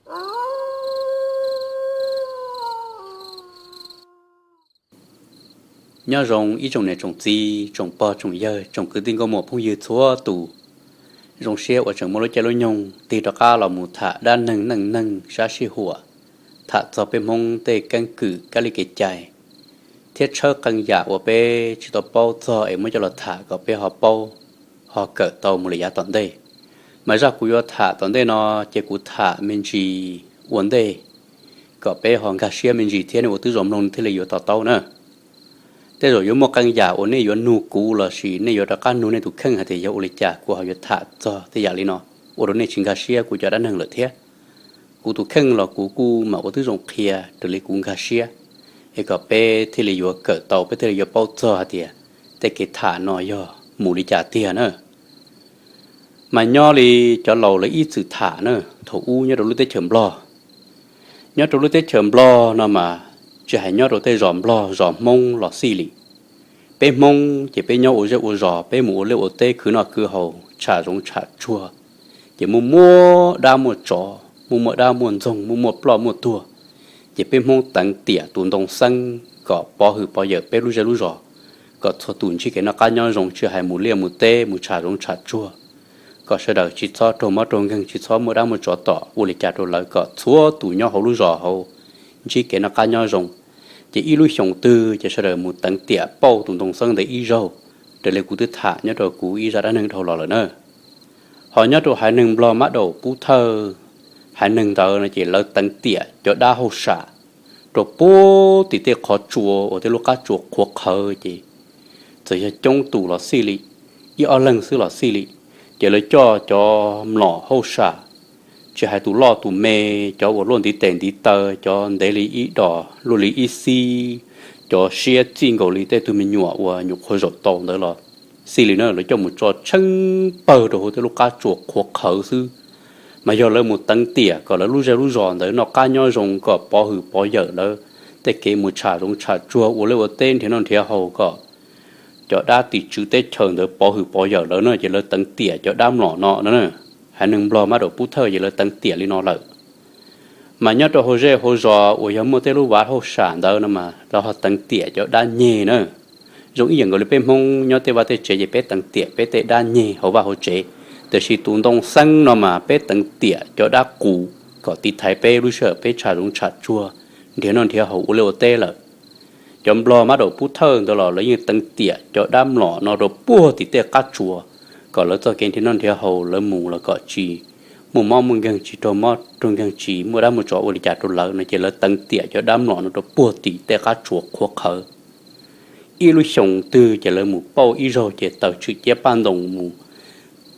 Nyob zoo ib tsoom niam tsoom txiv, tsoom pog tsoom yawg, tsoom kwv tij nkauj muam phooj ywg txhua tus. Zoo siab uas tseem muaj lub caij lub nyoog tig rov qab los mus tham dab neeg neej neeg sab sij huam, tham txog peb Hmoob tej keeb kwm kab li kev cai, thiab tshawb qee yam uas peb tsis tau paub txog es muab coj los tham kom peb ho paub, ho kawm tau mus lawm yav tom ntej. Mas zaj kuv yuav tham tom ntej no ces kuv tham me ntsis ua ntej kom peb ho nkag siab me ntsis thiab nej ua twb zoo mloog thiaj li yuav to taub na. Tej zaum yuav muaj qee yam uas nej yuav nug kuv lossis nej yuav rov qab nug nej tus kheej hais tias yog ua li cas kuv ho yuav tham txog tej yam li no, ua rau nej tsis nkag siab kuv cov dab neeg lawm thiab. Kuv tus kheej los kuv kuj mam ua twb zoo qhia raws li kuv nkag siab, es kom peb thiaj li yuav kawm tau, peb thiaj li yuav paub txog hais tias tej kev tham no yog mus li cas tiag na. Mas nyob li cov laus lawv ib txwm tham na, thaum ub nyob rau lub teb chaws Nplog, nyob rau lub teb chaws Nplog no mas tsis hais nyob rau tej zos Nplog zos Hmoob los xij li. Peb Hmoob ces peb nyob ua zej ua zos, peb mus ua liaj ua teb khwv noj khwv haus, tsham zoov tsham tsuag, ces muaj muaj dab muaj tsov, muaj muaj dab muaj ntxoog, muaj muaj ploj muaj tuag. Ces peb Hmoob teev tiam tus ntoo xeeb kom pov hwm pov yawm peb lub zej lub zos, kom txhua tus ntsib kev noj qab nyob zoo, tsis hais mus liaj mus teb, mus tsham zoov tsham tsuag, kom sawv daws tsis txhob raug mob raug nkeeg, tsis txhob muaj dab muaj tsov tom ua li cas rau lawv, kom txhua tus nyob hauv lub zos hauv ntsib kev noj qab nyob zoo. Ces ib lub xyoos twg ces sawv daws mus teev tiam pauj tus ntoo xeeb ntawd ib zaug, raws li kuv twb tham nyob rau kuv ib zaj dab neeg dhau los lawm na. Ho nyob rau haiv neeg Nplog mab daum pub thawj, haiv neeg ntawd no ces lawv teev tiam cov dab hauj sam rau puag tim tej qhov tsua uas tej lub qab tsua qhuav qhawv ces txawm yog coob tus los xij li, ib ob leeg xwb los xij li, ces lawv coj cov mlom hauj sam, tsis hais tus loj tus me, cov uas luaj ntiv tes ntiv taw, cov ntev li ib dos, luaj li ib xib, cov siab txij nkaus li tej tug me nyuam uas nyuam qhuav zaum tau ntawd los xij li na, lawv coj mus tso tsheej pawg rau hauv tej lub qab tsua qhuav qhawv xwb. Mas yog lawv mus teev tiam kom lawv lub zej lub zos ntawd noj qab nyob zoo, kom pov hwm pov yawm lawv tej kev mus tsham zoov tsham tsuag ua liaj ua teb nrhiav noj nrhiav haus, kom cov dab tim tswv teb chaws ntawd pov hwm pov yawm lawv no ces lawv teev tiam cov dab mlom no no. Haiv neeg Nplog mab daum pub thawj ces lawv teev tiam li no lawm. Mas nyob rau hauv zej hauv zos uas yog muaj tej lub vaj hauj sam ntawd no mas lawv ho teev tiam cov dab nyeg na. Zoo ib yam nkaus li peb Hmoob nyob tej vaj tej tsev ces peb teev tiam peb tej dab nyeg hauv vaj hauv tsev, tiam sis tus ntoo xeeb no mas peb teev tiam cov dab qus kom tiv thaiv peb lub sij hawm peb tsham zoov tsham tsuag, nrhiav noj nrhiav haus ua liaj ua teb lawm. Cov Nplog mab daum pub thawj ntawd los lawv yeej teev tiam cov dab mlom no rau puag tim tej qab tsua, kom lawv txoj kev nrhiav noj nrhiav haus lawv mus los kom tsis muaj mob muaj nkeeg, tsis raug mob raug nkeeg, tsis muaj dab muaj tsov ua li cas rau lawv no ces lawv teev tiam cov dab mlom no rau puag tim tej qab tsua qhuav qhawv. Ib lub xyoos twg ces lawv mus pauj ib zaug ces taws tshwm ciab paj ntoos mus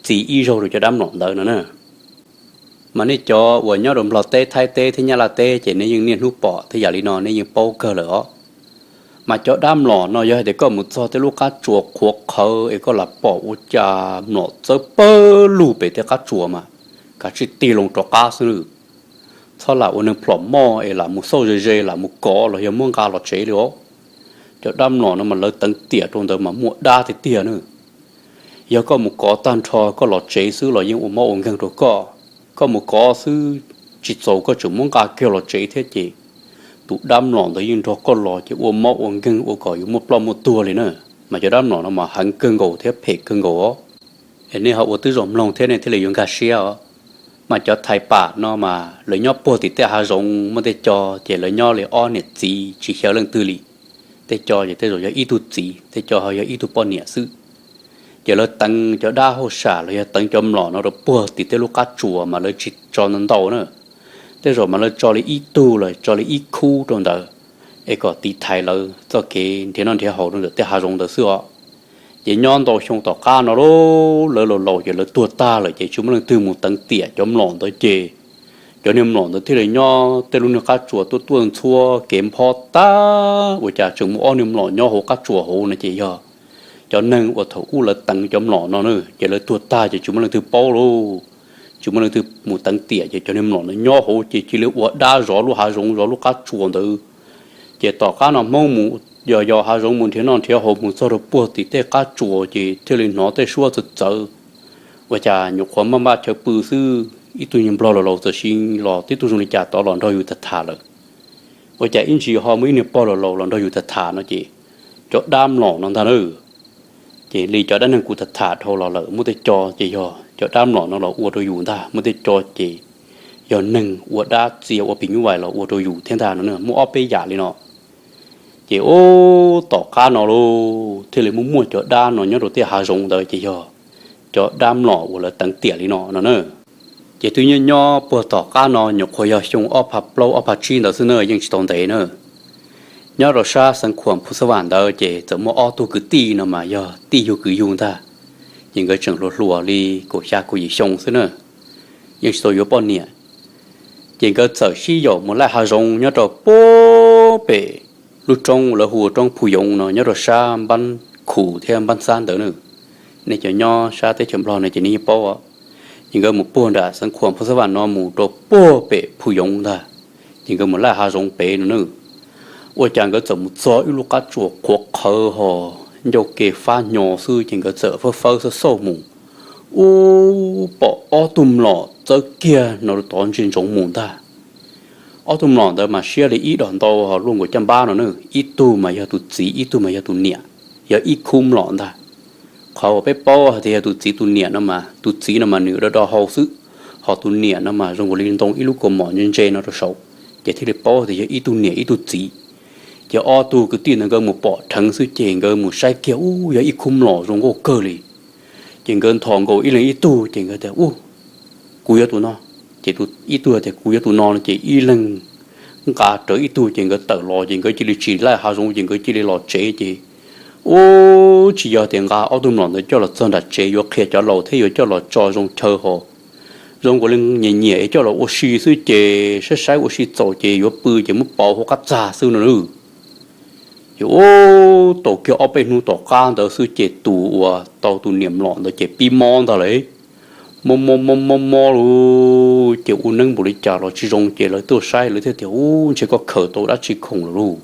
txi ib zaug rau cov dab mlom ntawd no na. Mas nej cov uas nyob rau Nplog teb, Thaib teb thiab Nyab Laj teb ces nej yeej niaj hnub pom tej yam li no nej yeej paub kawg lawm os. Mas cov dab mlom no yog hais tias koj mus txog tej lub qab tsua qhuav qhawv es koj lam pom ua cas mlom txawb pawg lug pem tej qab tsua mas kav tsij tig loo rov qab xwb nawb. Txhob lam ua neeg plhom moj es lam mus xauj ze ze lam mus kov los yog muab nqa los tsev li os. Cov dab mlom no mas lawv teev tiam rau ntawd mas muaj dab tiag tiag na. Yog koj mus kov tag nrho koj los tsev xwb los yeej ua mob ua nkeeg rau koj. Koj mus kov xwb tsis txaus koj tseem muab nqa kiag los tsev thiab ces tus dab mlom ntawd yeej nrog koj los ces ua mob ua nkeeg ua kom yuav muaj ploj muaj tuag li na. Mas cov dab mlom no mas heev kawg nkaus thiab phem kawg nkaus os. Es nej ho ua twb zoo mloog thiab nej thiaj li yuav nkag siab os. Mas cov Thaiv Pam no mas lawv nyob puag tim tej hav zoov muaj tej co ces lawv nyob li ob niam txiv tsis xyaw leej twg li. Tej co ces tej zaum yog ib tug txiv, tej co ho yog ib tug poj niam xwb. Ces lawv teev cov dab hauj sam los yog teev cov mlom no rau puag tim tej lub qab tsuas mas lawv tsis tso ntau ntau na. Tej zaum mas lawv tso li ib tug los tso li ib khub rau ntawd, es kom tiv thaiv lawv txoj kev nrhiav noj nrhiav haus rau ntawm tej hav zoov ntawd xwb os. Ces nyob ntau xyoo tom qab no lawv laus laus ces lawv tuag tag lawm ces tsis muaj leej twg mus teev tiam cov mlom ntawd ces cov niag mlom ntawd thiaj li nyob tej lub niag qab tsuas tuaj tuaj ntxhuab kev nphob tag ua cas tseem muaj ob niag mlom nyob hauv qab tsuas hauv no ces yog cov neeg uas thaum ub lawv teev cov mlom no na ces lawv tuag tag ces tsis muaj leej twg paub lauj. Tsis muaj leej twg mus teev tiam ces cov niag mlom no nyob hauv ces cia li ua dab zov lub hav zoov zov lub qab tsuas ntawd. Ces tom qab no Hmoob mus yos yos hav zoov mus nrhiav noj nrhiav haus mus txog rau puag tim tej qab tsuas ces thiaj li hnov tej suab txawv txawv. Ua cas nyuam qhuav maj npaj chaw pw xwb, ib tug niag nplog laus laus txawm sim los tib tug zoo li cas tod los nrog yus tham tham lawm. Ua cas ib ntsis ho muaj ib niag pog laus laus los nrog yus tham tham no ces cov dab mlom no ntag na. Ces li cov dab neeg kuv tham tham dhau los lawm, muaj tej co ces yog cov dab mlom no los ua rau yus ntag, muaj tej co ces yog neeg ua dab txia ua phim nyuj vais los ua rau yus thiab ntag no, muaj ob peb yam li no. Ces ub, tom qab no lauj thiaj li muaj muaj cov dab no nyob rau tej hav zoov ntawd ces yog cov dab mlom uas lawv teev tiam li no no na. Ces twb nyob nyob puag tom qab no nyuam qhuav yog xyoo ob phav plaub ob phav tsib ntawd xwb na, yeej tsis tau ntev na. Nyob rau sab xeev Khuam Phu Xab Vam ntawd ces txawm muaj ob tug kwv tij no mas yog tij yug kwv yug ntag, ces nkawd tseem hluas hluas li kaum xya kaum yim xyoo xwb na, yeej tsis tau yuav poj niam. Ces nkawd txawm sib yaum mus laij hav zoov nyob rau puag pem lub roob lawv hu ua roob Phu Yoov no nyob rau sab Npab Khum thiab Npab Xab ntawd na. Nej cov nyob sab teb chaws Nplog no ces nej yeej paub. Ces nkawd mus puag nram xeev Khuam Phu Xab Vam no mus rau puag pem Phu Yoov ntag, ces nkawd mus laij hav zoov pem no na. Ua cas nkawd txawm mus txog ib lub qab tsuas qhuav qhawv ho ncauj ke fab hnyo xwb ces nkawd txawm fawb fawb xauj xauj mus, ub, pom ob tug mlom txawb kiag no rau tod ntsia ntsoov mus ntag. Ob tug mlom ntawd mas siab li ib dos ntau ho luaj nkaus caj npab no na, ib tug mas yog tus txiv ib tug mas yog tus niam, yog ib khub mlom ntag. Qhov uas peb paub hais tias yog tus txiv tus niam no mas tus txiv no mas nws do do hau xwb, ho tus niam no mas zoo nkaus li ntoo ib lub kaus mom ntse ntse no rau saud, ces thiaj li paub tias yog ib tug niam ib tug txiv. Ces ob tug kwv tij ntawd nkawd mus pom dheev xwb ces nkawd mus saib kiag, ub, yog ib khub mlom zoo nkauj kawg li. Ces nkawd nthos nkaus ib leeg ib tug ces nkawd tias, ub, kuv yuav tus no. Ces ib tug tias kuv yuav tus no no ces ib leeg nqa rawv ib tug ces nkawd tawm los ces nkawd cia li tsis laij hav zoov ces nkawd cia li los tsev ces, ub, tsis yog tias nqa ob tug mlom ntawd coj los txog nram tsev yuav qhia cov laus thiab yuav coj los tso zoo chaw ho zoo nkaus li nyiam nyiam es coj los ua si xwb ces saib saib ua si txaus ces yuav pw ces muab pauv hauv qab txag xwb no na. Ces ub, tau kiag ob peb hnub tom qab ntawd xwb ces tus uas tau tus niam mlom ntawd ces pib mob ntag lauj. Mob mob mob mob mob lauj, ces ua neeb npaum li cas los tsis zoo ces lawv tuaj saib lawv thiaj tias, ub, ntshe koj khaws tau dab tsi khoom lawm lauj.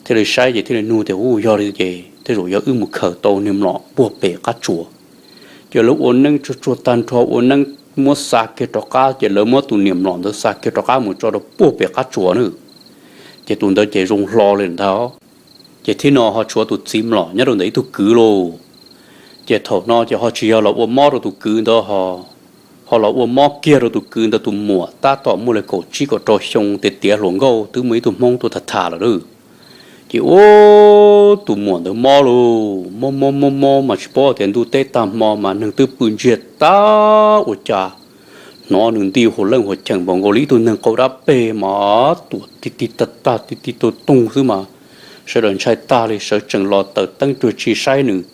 Thiaj li saib ces thiaj li nug tias, ub, yog li ces tej zaum yog wb mus khaws tau niag mlom puag pem qab tsuas. Ces lawv ua neeb tsuag tsuag tag nrho ua neeb muab xa kiag rov qab ces lawv muab tus niam mlom ntawd xa kiag rov qab mus tso rau puag pem qab tsuas na. Ces tus ntawd ces zoo hlo li ntag. Ces thib no ho tshuav tus txiv mlom nyob rau ntawm ib tug kwv lauj. Ces thaum no ces ho tsis yog los ua mob rau tus kwv ntawd ho, ho los ua mob kiag rau tus kwv ntawd tus muam tab tom muaj li kaum tsib kaum rau xyoo tiav tiav hluas nkauj twb muaj ib tug Hmoob tuaj tham tham lawm lauj. Ces ub, tus muam ntawd mob lauj, mob mob mob mob mas tsis paub tias ntuj teb tag hmo mas neeg twb pw ntsiag tag ua cas hnov nws nti huam leej huam cheem npaum nkaus li ib tug neeg qaug dab peg mas tuam ti ti tag tag ti ti tug toog xwb mas sawv daws ntshai tag li sawv tsees los taws teeb cuag tsi saib nws.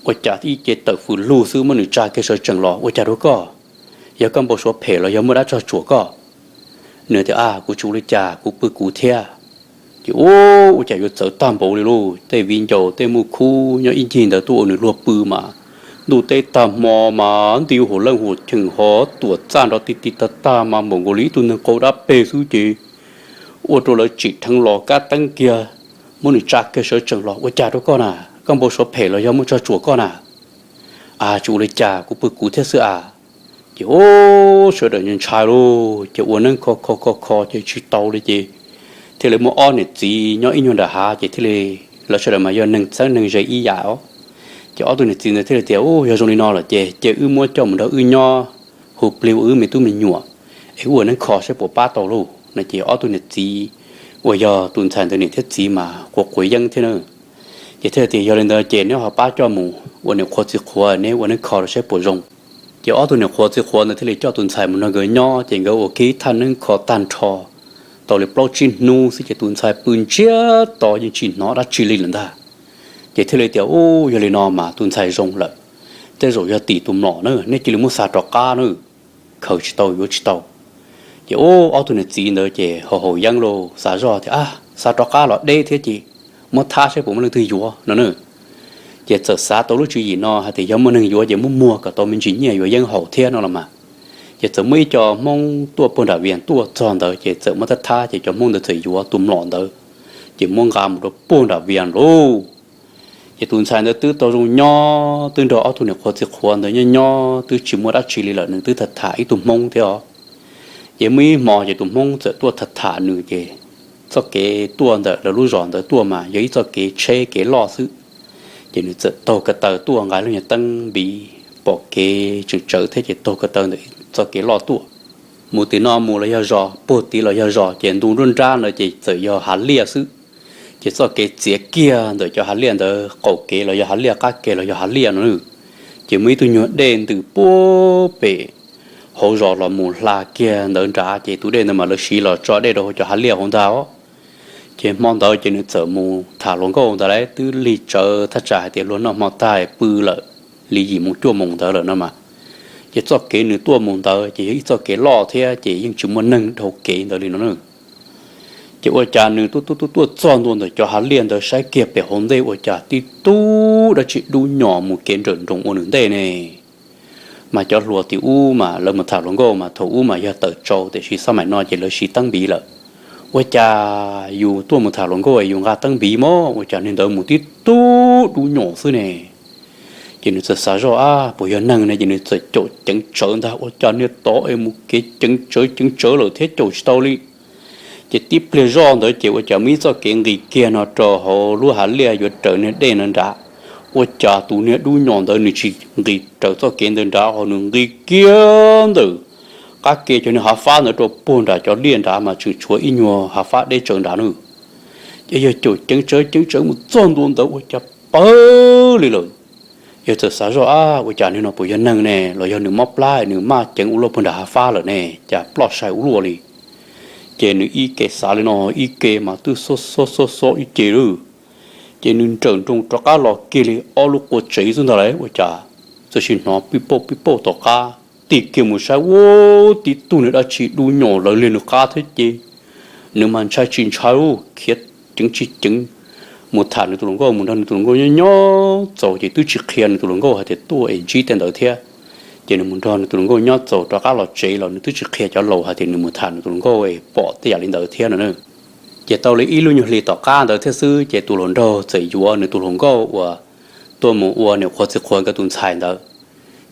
Ua cas ib ce tawm fws lug xwb muab nws tsa kiag sawv tsees los, ua cas rau koj? Yog koj npau suav phem los yog muaj dab tsog tsuam koj? Nws tias, a, kuv tsis ua li cas, kuv pw kuv thiab. Ces ub, ua cas yuav txawv tag npaum li lauj, tej viv ncaus tej muaj khub nyob ib ncig ntawd tuaj ua nws luag pw mas ntuj teb tag hmo mas nti huam leej huam cheem ho tuam txaj nrov ti ti tag tag mas npaum nkaus li ib tug neeg qaug dab peg xwb ces ua rau lawv tsim dheev los kab teeb kiag muab nws tsa kiag sawv tsees los, ua cas rau koj na? Koj npau suav phem los yog muaj tsog tsuam koj na? A, tsis ua li cas, kuv pw kuv thiab xwb a. Ces ub, sawv daws ntshai lauj, ces ua neeb kho kho kho kho ces tsis tau li ces thiaj li muaj ob niam txiv nyob ib nyuag nram hav ces thiaj li, lawv sawv daws mas yog neeg txheeb neeg ze ib yam os. Ces ob tug niam txiv ntawd thiaj li tias, ub, yog zoo li no lawm ces cia wb muab coj mus nrog wb nyob hu plig ua wb me tub me nyuam es wb ua neeb kho saib puas pab tau lauj no. Ces ob tug niam txiv uas yog tus ntxhais ntawd niam thiab txiv mas quav quav yeeb thiab na. Ces thiaj tias, yog li ntawd ces neb ho pab coj mus ua niam qhuav txiv qhuav, neb ua neeb kho rau saib puas zoo. Ces ob tug niam qhuav txiv qhuav ntawd thiaj li coj tus ntxhais mus nrog nkawd nyob, ces nkawd ua kiag ib thaj neeb kho tag nrho tau li plaub tsib hnub xwb ces tus ntxhais pw ntsiag to yeej tsis hnov dab tsi li lawm ntag. Ces thiaj li tias, ub, yog li no mas tus ntxhais zoo lawm, tej zaum yog tim tus mlom na, neb cia li muab xa rov qab na, khaws tsis tau yuav tsis tau. Ces ub, ob tug niam txiv ntawd ces haus haus yeeb lauj, xav zoj tias, a, xa rov qab los deb thiab ces muab thab saib puas muaj leej twg yuav no na. Ces txawm xav tau lub tswv yim no hais tias yog muaj neeg yuav ces muab muag kom tau me ntsis nyiaj yuav yeeb haus thiab no los mas. Ces txawm muaj ib co Hmoob tuaj puag nram Vias tuaj txog ntawd ces txawm muab thab thab ces cov Hmoob ntawd txawm yuav tus mlom ntawd, ces muab nqa mus rau puag nram Vias lauj. Ces tus ntxhais ntawd twb tau zoo nyob, twb nrog ob tug niam qhuav txiv qhuav ntawd nyob nyob twb tsis muaj dab tsi li lawm, nws twb tham tham ib tug hmoob thiab os. Ces muaj ib hmo ces tus hmoob txawm tuaj tham tham nws ces txoj kev tuaj ntawm lawv lub zos ntawd tuaj mas yog ib txoj kev tsheb kev loj xwb. Ces nws txawm taug ko taw tuaj nqa lub nyuag teeb npiv pom kev tseem tsawv thiab ces taug ko taw ntawm txoj kev loj tuaj. Mus tim no mus los yog zos, puag tim los yog zos, ces ntu nruab nrab ntawd ces txawm yog hav liaj xwb. Ces txoj kev txiav kiag ntawm cov hav liaj ntawd, qaum kev los yog hav liaj, qab kev los yog hav liaj no. Ces muaj ib tug nyuag dej ntws puag pem hauv zos los mus hla kiag ntawd nrad, ces tus dej ntawd mas lawv siv los tso dej rau hauv cov hav liaj hauv ntag os. Ces hmo ntawd ces nws txawm mus tham hluas nkauj ntawd lawm, twb lig tsawv thaj tsam hais tias luag noj hmo tag pw lawm li yim moos cuaj moos ntawd lawm no mas. Ces txoj kev nws tuaj mus ntawd ces yog ib txoj kev loj thiab ces yeej tsis muaj neeg dhau kev ntawd li no na. Ces ua cas nws tuaj tuaj tuaj tuaj txog ntua ntawm cov hav liaj ntawd saib kiag pem hauv ntej ua cas tib tug dab tsi dub nyos mus kev nrawm nroos ua nws ntej ne. Mas cov hluas tim ub mas lawv mus tham hluas nkauj mas thaum ub mas yog tawm tsau, tiam sis xab maim no ces lawv siv teeb npiv lawm. Ua cas yus tuaj mus tham hluas nkauj yus nqa teeb npiv mog, ua cas niag ntawd mus tib tug dub nyos xwb ne. Ces nws txawm xav zoj, ab, puas yog neeg ne, ces nws txawm caum ceev tsawv ntag, ua cas niag tod es mus kev ceev tsawv ceev tsawv lawm thiab caum tsis tau li. Ces tib pliag zoj ntawd ces ua cas muaj ib txoj kev nqis kiag no rau hauv lub hav liaj yuav raws niag dej no nrad. Ua cas tus niag dub nyos ntawd nws tsis nqis raws txoj kev ntawd nrad ho nws nqis kiag ntawm qab ke cov niag hav fab ntawd rau puag nram cov liaj nrad mas tseem tshuav ib nyuag hav fab deb tsawv nrad na. Ces yawg caum ceev tsawv ceev tsawv mus txog ntua ntawd ua cas pawg li lawm. Yawg txawm xav zoj, ab, ua cas niag no puas yog neeg ne los yog nws mob plab nws maj ceev ua luaj puag nram hav fab lawm ne, cas ploj sai ua luaj li. Ces nws ib ke xav li no ib ke mas twb xob xob xob xob ib ce lawm. Ces nws nrawm nroos rov qab los kiag li ob lub qua tsev xwb ntag lauj, ua cas txawm sim hnov pij pauj pij pauj tom qab. Tig kiag mus saib ua tib tug niag dab tsi dub nyos lawv liag nws qab thiab ces nws mas ntshai tsis ntshai ub, khiav ceev tsis ceev mus tham nws tus hluas nkauj, mus nrog nws tus hluas nkauj nyob nyob txaus ces twb tsis qhia nws tus hluas nkauj hais tias tuaj es ntsib tej ntawd thiab. Ces nws mus nrog nws tus hluas nkauj nyob txaus rov qab los tsev los nws twb tsis qhia cov laus hais tias nws mus tham nws tus hluas nkauj es pom tej yam li ntawd thiab no na. Ces tau li ib lub nyuag hlis tom qab ntawd thiab xwb ces tus hluas nraug txawm yuav nws tus hluas nkauj uas tuaj mus ua niam qhuav txiv qhuav nkawd tus ntxhais ntawd.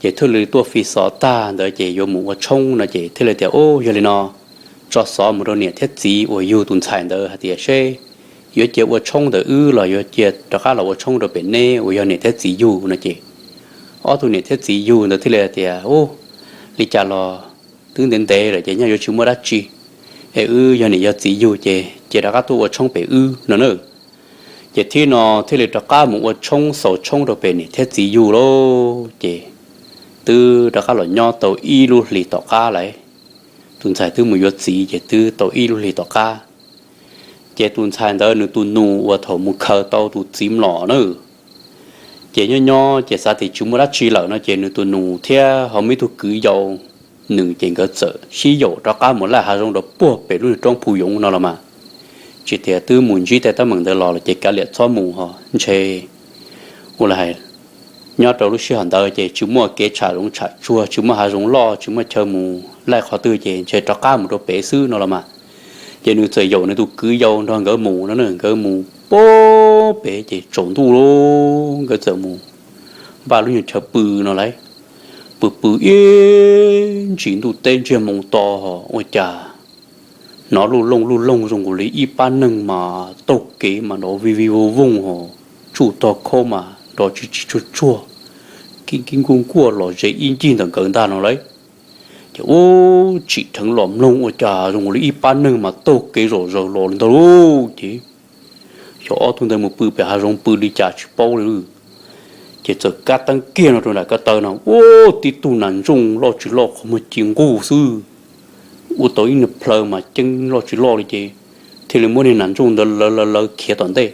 Ces thiaj li tuaj fi xov tag ntawd ces yuav mus ua tshoob no ces thiaj li tias, Ub, yog li no tso xov mus rau niam thiab txiv uas yug tus ntxhais ntawd hais tias seb yuav cia ua tshoob ntawm wb los yuav cia rov qab los ua tshoob rau pem neb uas yog niam thiab txiv yug no ces ob tug niam thiab txiv yug ntawd thiaj li hais tias, Ub, li cas los twb ntev ntev lawm ces nyaj yuav tsis muaj dab tsi, es wb yog niam yog txiv yug ces cia rov qab tuaj ua tshoob pem wb no na. Ces thiab no thiaj li rov qab mus ua tshoob xaus tshoob rau pem niam thiab txiv yug lauj. Ces twb rov qab los nyob tau ib lub hlis tom qab lawm. Tus ntxhais twb mus yuav txiv ces twb tau ib lub hlis tom qab. Ces tus ntxhais ntawd nws tus nus uas thaum mus khaws tau tus txiv mlom na, ces nyob nyob ces xav tias tsis muaj dab tsi lawm no ces nws tus nus thiab ho muaj ib tug kwv yau nws ces nkawd txawm sib yaum rov qab mus laij hav zoov rau puag pem lub roob Phu Yoov no los mas. Tsis tias twb mus ntsib tej teeb meem ntawd los lawm ces kav liam txhob mus ho ntshe ua li hais nyob rau lub sij hawm ntawd ces tsis muaj kev tsham zoov tsham tsuag, tsis muaj hav zoov loj, tsis muaj chaw mus laij qhov twg ces ntshe rov qab mus rau pem xwb no los mas. Ces nws txawm yaum nws tus kwv yau nrog nkawd mus no na, nkawd mus puag pem ces tsaus ntuj lawm nkawd txawm mus npaj lub nyuag chaw pw no lauj. Pw pw ib ntsis ntuj teb ntsiag moo to ua cas hnov luj looj luj looj zoo nkaus li ib pab neeg mas taug kev mas nrov vij vij voog voog ho tsuj tog khaub mas nrov tsis tsis tsuag tsuag, kib kib nkuaj nkuaj los ze ib ncig ntawm nkawd ntag no lauj. Ces ub tsim dheev los mloog ua cas zoo nkaus li ib pab neeg mas taug kev zom zaws los li ntag lauj. Ces xyov ob tug ntawd mus pw pem hav zoov pw li cas tsis paub li. Ces txawm kab teeb kiag no rau nram ko taw no ub tib tug nas ntsooj loj tsis loj qhov muag ci nquj xwb, ua tau ib niag plhaw mas ceeb loj tsis loj li ces thiaj li muab niag nas ntsooj ntawd lawv lawv lawv khiav tom ntej.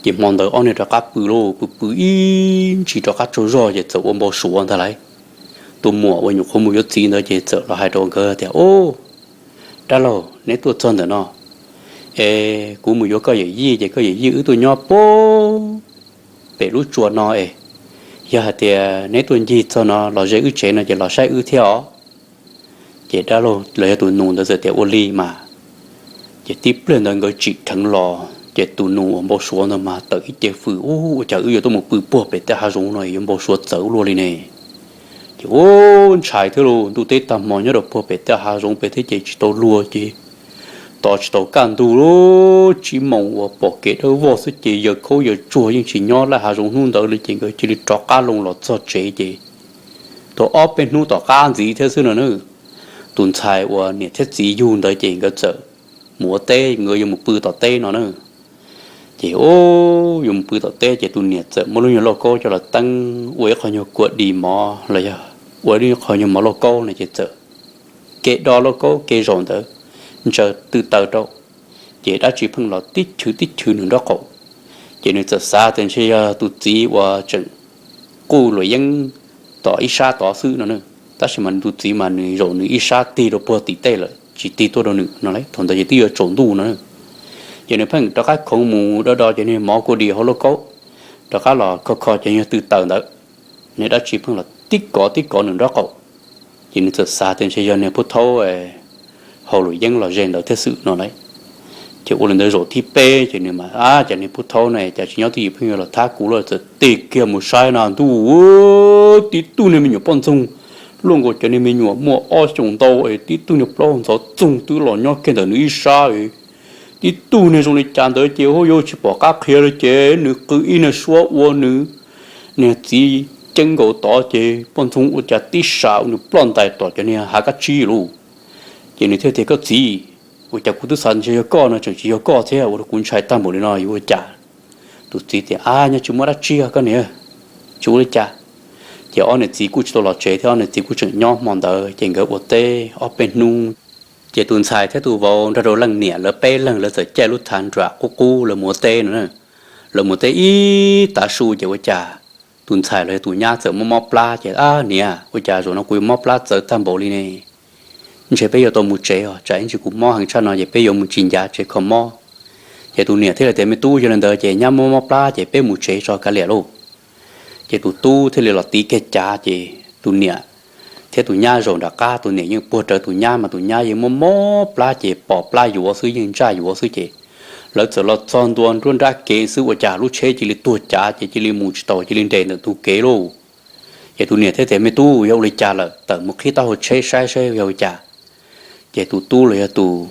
Ces hmo ntawd ob niag rov qab pw lauj, pw pw ib ntsis rov qab tsaug zog ces txawm ua npau suav ntag lauj. Tus muam uas nyuam qhuav mus yuav txiv ntawd ces txawm los hais rau nkawd tias, Ub, dab laug, neb tuaj txog ntawm no es kuv mus yuav koj yawm yij ces koj yawm yij wb tuaj nyob puag pem lub tsua no es yog hais tias neb tuaj ncig txog no los ze wb tsev no ces los saib wb thiab os. Ces dab laug los yog tus nus ntawd txawm tias ua li mas. Ces tib pliag ntawd nkawd tsim dheev los Ces tus nus uas npau suav ntawd mas tawm ib ce fws, Ub, ua cas wb yuav tuaj mus pw puag pem tej hav zoov no yuav npau suav txawv ua luaj li ne? Ces u, ntshai thiab lauj, ntuj teb tag hmo nyob rau puag pem tej hav zoov pem thiab ces tsis tau luag ces tos tsis tau kaj ntug lub tsib moos uas pom kev dawb vog xwb ces yawg khaub yawg tsuag yeej tsis nyob laj hav zoov hnub ntawd li ces nkawd cia li rov qab loo los txog tsev ces tau ob peb hnub tom qab ntxiv thiab xwb no na, tus ntxhais uas niam thiab txiv yug ntawd ces nkawd txawm mus ua teb, nkawd yuav mus pw tom teb no na. Ces u, yuav mus pw tom teb ces tus niam txawm muab lub nyuag lauj kaub coj los teeb ua ib qho nyuag kua dis mov los yog ua ib qho nyuag mov lauj kaub no ces txawm ke do lauj kaub ke zaum ntawd ntsaws tw taws rau, ces dab tsi pheej los tib chwv tib chwv nws nraub qaum. Ces nws txawm xav tias ntshe yog tus txiv uas tseem quj luam yeeb tom ib sab tod xwb no na. Tab sis mas nws tus txiv mas nws zaum nws ib sab tig rau puag tim tej lawm tsis tig tuaj rau nws no las, thaum ntawd ces twb yuav tsaus ntuj no na. Ces nws pheej rov qab khoov mus do do ces nws mov kua dis hauv lauj kaub, rov qab los kho kho ces nws tw taws ntawd, nws dab tsi pheej los tib kov tib kov nws nraub qaum. Ces nws txawm xav tias ntshe yog niag pub thaub haus luam yeeb los ze ntawd thiab xwb no las. Ces ua li ntawd zaum thib peb ces nws mas, Ab, cas niag pub thaub ne cas tsis nyob twj ywm pheej yuav los thab kuv lawm. Txawm tig kiag mus saib na ntuj, tib tug niag me nyuam poj ntxoog luaj nkaus cov niag me nyuam muaj ob xyoos ntau es tib tug niag plaub hau ntxhov txoog twb los nyob kiag ntawm nws ib sab. Tib tug niag zoo li cas ntawd ces hu yuav tsis pom qab qhia li ces nws qw ib niag suab ua nws niag txiv ceeb nkaus tod ces poj ntxoog ua cas tib sas ua nws ploj ntais tom cov niag hav kab tsib lauj. Ces nws thiaj tias, Koj txiv, ua cas kuv twb xav ntshe yog koj no tseem tsis yog koj thiab, ua rau kuv ntshai tag npaum li no yuav ua cas? Tus txiv tias, Ab, nyob tsis muaj dab tsi os koj niam, tsis ua li cas. Ces ob niam txiv kuj tsis tau los tsev thiab, ob niam txiv kuj tseem nyob hmo ntawd ces nkawd ua teb ob peb hnub. Ces tus ntxhais thiab tus vauv nrog rau leej niam lawv peb leeg lawv txawm caij lub thav nram qub qub lawv mus ua teb no na. Lawv mus teb ib tav su ces ua cas tus ntxhais los yog tus nyab txawm mob mob plab ces, Ab niam, ua cas zaum no kuv yuav mob plab txawv tag npaum li ne? Ntshe peb yuav tau mus tsev os, tsam ib ntsis kuv mob heev tshaj no ces peb yuav mus tsis ncav tsev kho mob. Ces tus niam thiaj li tias, Me tub, yog li ntawd ces nyab mob mob plab ces peb mus tsev tso kav liam lauj. Ces tus tub thiaj li los tiv kiag cav ces tus niam thiab tus nyab zaum nram qab, tus niam yeej puag rawv tus nyab mas tus nyab yeej mob mob plab ces pos plab yuav xwb, yeej ntsaj yuav xwb ces lawv txawm los txog ntua nruab nrab kev xwb ua cas lub tsheb cia li tuag cav ces cia li mus tsis tau, cia li nres ntawm ntug kev lauj. Ces tus niam thiaj tias, Me tub, yog ua li cas lawm, tawm mus qhib taub hau tsheb saib saib yog ua cas. Ces tus tub los yog tus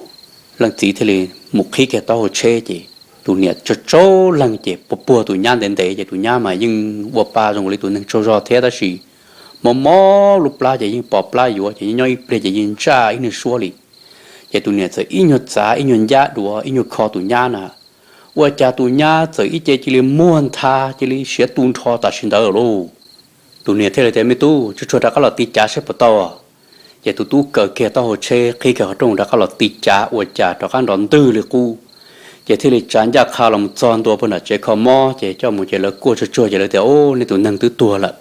leej txiv thiaj li mus qhib kiag taub hau tsheb ces tus niam tsaug tsaug leeg ces puag puag tus nyab ntev ntev ces tus nyab mas yeej ua pa zoo li tus neeg tsaug zog thiab tab sis mob mob lub plab ces yeej pos plab yuav ces nyob ib pliag ces yeej ntsaj ib nyuag suab li. Ces tus niam txawm ib nyuag txav ib nyuag ncab duav ib nyuag kho tus nyab na, ua cas tus nyab txawm ib ce cia li muag ntha cia li siav tu nrho tam sim ntawd lauj. Tus niam thiaj li tias, Me tub, tsuag tsuag rov qab los tiv cav saib puas tau. Ces tus tub kaw kiag taub hau tsheb qhib kiag qhov rooj rov qab los tiv cav ua cas rov qab nrov ntwg li qub. Ces thiaj li tsa ncaj qha los mus txog ntua puag nram tsev kho mob ces coj mus ces lawv kuaj tsuag tsuag ces lawv tias, Ub, nej tus neeg twb tuag lawm.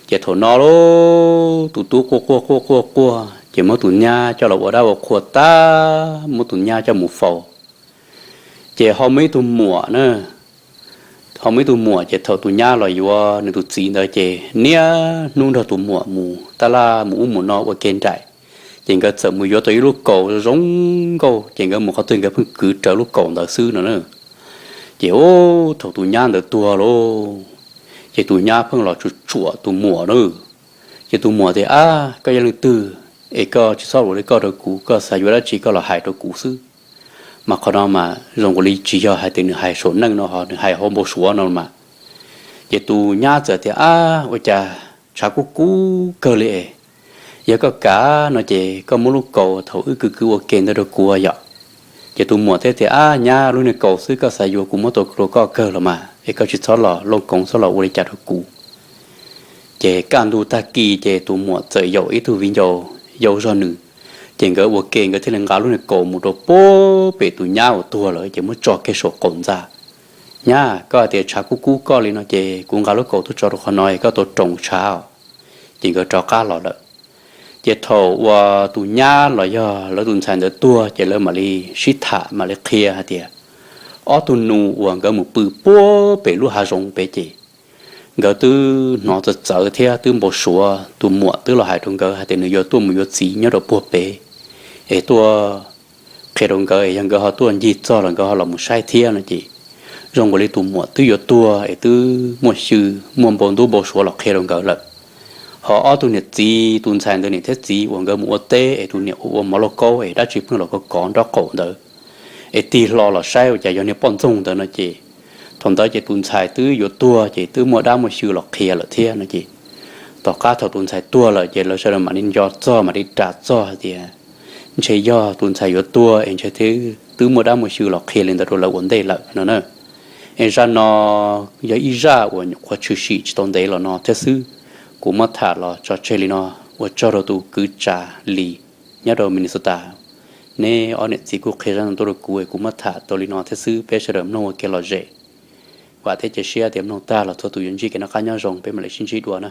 Ces thaum no lauj tus tub quaj quaj quaj quaj quaj ces muab tus nyab coj los ua dab ua qhua tag, muab tus nyab coj mus faus. Ces ho muaj ib tug muam na, ho muaj ib tug muam ces thaum tus nyab los yuav nws tus txiv ntawd ces niaj hnub nrog tus muam mus taj laj mus ub mus no ua ke nraim. Ces nkawd txawm mus yuav tau ib lub kaus zoo nkauj ces nkawd mus qhov twg nkawd pheej kwv rawv lub kaus ntawd xwb no na. Ces ub, thaum tus nyab ntawd tuag lauj, ces tus nyab pheej los tsuam tsuam tus muam na. Ces tus muam tias, Ab, koj yog leej twg es koj tsis txhob ua li koj rau kuv, koj xav yuav dab tsi koj los hais rau kuv xwb. Mas qhov no mas zoo nkaus li tsis yog hais tias nws hais saum neej no ho nws hais hauv npau suav no mas. Ces tus nyab txawm tias, Ab, ua cas tshav kub kub kawg li es, yog koj kam no ces koj muab lub kaus thaum wb kwv kwv ua ke ntawd rau kuv yom. Ces tus muam thiaj tias, Ab nyab, lub niag kaus xwb koj xav yuav kuv muab tau rau koj kawg los mas es koj tsis txhob los looj koov txhob los ua li cas rau kuv. Ces kaj ntug tag kis ces tus muam txawm yaum ib tug viv ncaus yau zog nws, ces nkawd ua ke nkawd thiaj li nqa lub niag kaus mus rau puag pem tus nyab uas tuag lawm ces muab tso kiag saum qaum ntxa. Nyab, koj hais tias tshav kub kub koj li no ces kuv nqa lub kaus tuaj tso rau qhov no es koj tau roos tshav os. Ces nkawd rov qab los lawm. Ces thaum uas tus nyab los yog lawv tus ntxhais ntawd tuag ces lawv mam li sib tham mam li qhia hais tias ob tug nus uas nkawd mus pw puag pem lub hav zoov pem ces nkawd twb hnov txawv txawv thiab twb npau suav tus muam twb los hais rau nkawd hais tias nws yuav tuaj mus yuav txiv nyob rau puag pem es tuaj qhia rau nkawd es yog nkawd ho tuaj ncig txog los nkawd ho los mus saib thiab no ces zoo nkaus li tus muam twb yuav tuag es twb muaj xyw muaj npau ntub npau suav los qhia rau nkawd lawm. Ho ob tug niam txiv, tus ntxhais ntawd niam thiab txiv uas nkawd mus ua teb es tus niam ua ua mov lauj kaub es dab tsi pheej los kov kov nraub qaum ntawd es tig hlo los saib ua cas yog niag poj ntxoog ntawd no ces thaum ntawd ces tus ntxhais twb yuav tuag ces twb muaj dab muaj xyw los qhia lawm thiab no ces tom qab thaum tus ntxhais tuag lawm ces lawv sawv daws mam li nco txog mam li ras txog hais tias ntshe yog tus ntxhais yuav tuag es ntshe twb muaj dab muaj xyw los qhia li ntawd rau lawv ua ntej lawm no na. Es zaj no yog ib zaj uas nyuam qhuav tshwm sim tsis tau ntev los no thiab xwb. Kuv muab tham los tso tseg li no, ua tsaug rau tus kwv Tsav Lis nyob rau Minnesota. Neb ob niam txiv kuj qhia zaj no tuaj rau kuv es kuv muab tham tau li no thiab xwb, peb sawv daws mloog ua kev lom zem. Vam thiab cia siab tias mloog tag los txhua tus yuav ntsib kev noj qab nyob zoo, peb mam li sib ntsib dua na.